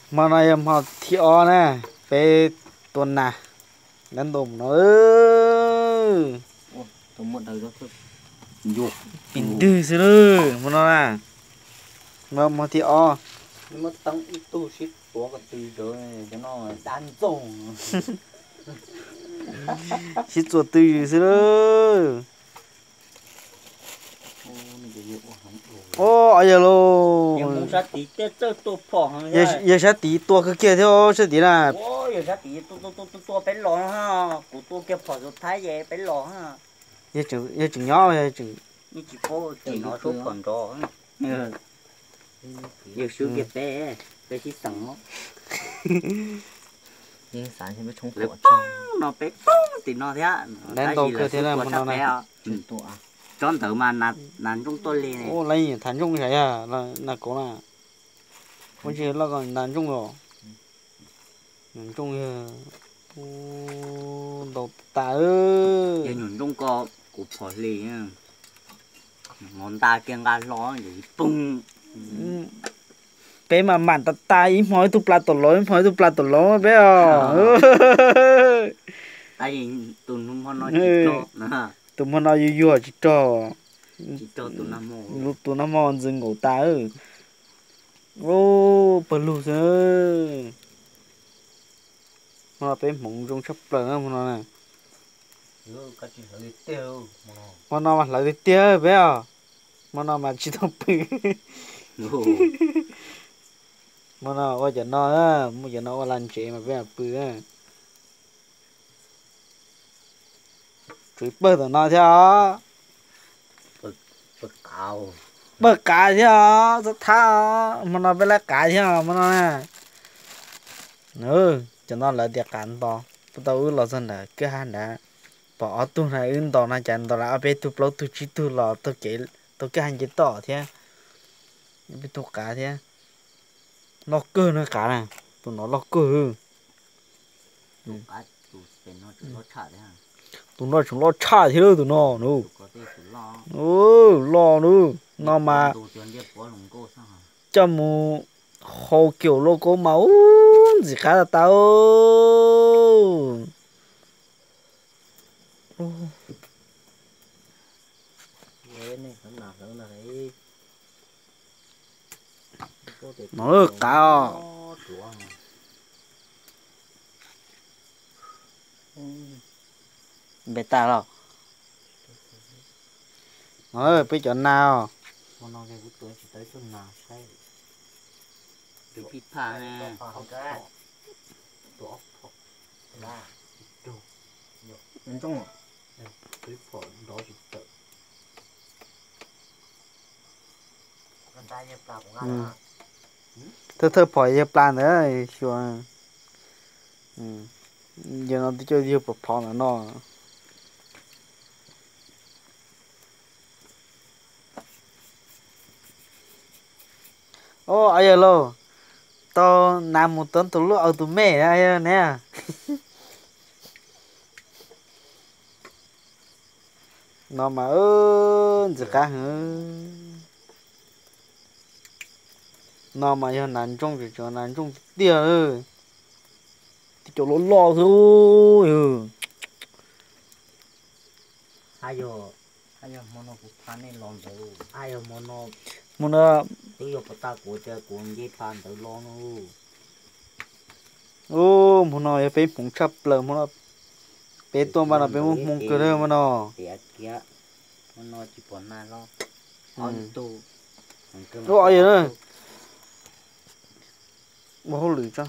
Hmo no yog hmo thib ob na, peb tua nas, dab ntaus no. Pim ntwg xwb lawm hmo no na. Hmo thib ob. Sib txuas twj ywm xwb lawm. Au yawg lauj, yawg sab tid tua kawg kiag thiab sab tid na. Yawg tseem nyob, yawg sib xeem. Dab ntau kawg thiab hmo no na. Tsob ntawd mas nas ntsooj tuaj li ne. Lawv nyiam thav ntsooj sav yog nas kauv na. Ua ntsis loj ko nas ntsooj os. Nyuam ntsooj yog ntau tas. Yog nyuam ntsooj ko kuv phom hli, hmo nta kiag nqa hlo poog. Peb mas mam tas tas ib hmo ib tug pla tom laus, ib hmo ib tug pla tom laus peb os. Tus hmo no yuag yuag tsis rog, tus nag hmo ntxwv nkaus tas. Pawg lug xwb. Hmo no peb hmoov zoo tshaj plaws na hmo no na. Hmo no mas hlawv tiag tiag peb os. Hmo no mas tsis tau pw. Hmo no ua cov no, muaj cov no ua lag ntsev mas peb pw. Tsum pawg tom no thiab os. Pawg qav thiab os, txhob thab os, hmo no peb laib qav thiab os hmo no na. Cov no lawv tias qav nto, puas tau wb los txog ntawm kwj ha nrad, pom ob tug na wb nto no cas nto lawv ob peb tug plaub tug tsib tug los taug kev taug kwj ha nce toj thiab. Ob peb tug qav thiab. Loj kawg na qav na, tus no loj kawg. Tus no tseem loj tshaj thiab tus no. Loj na, no mas coj mus hau kiaum lauj kaub mas ub ntxim qab tas tas. No qav os. Npe tas los. No peb cov nas os. Thawj thawj phom yawg plas ntawd xyuas. Yawg no twb coj yawg pov phom ntawm no. Au yawg lauj, tau nas mus tuav tus lub au tus me na yawg ne. No mas ntxim qab heev. No mas yog nas ntsooj, tseem nas ntsooj tiag tiag. Tib co loj loj xwb. Hmo no, hmo no, hmo no yog peb hmoov tshaj plaws hmo no. Peb tuaj npaj no peb muaj hmoo kawg li mas no. Ua hauj lwm tso.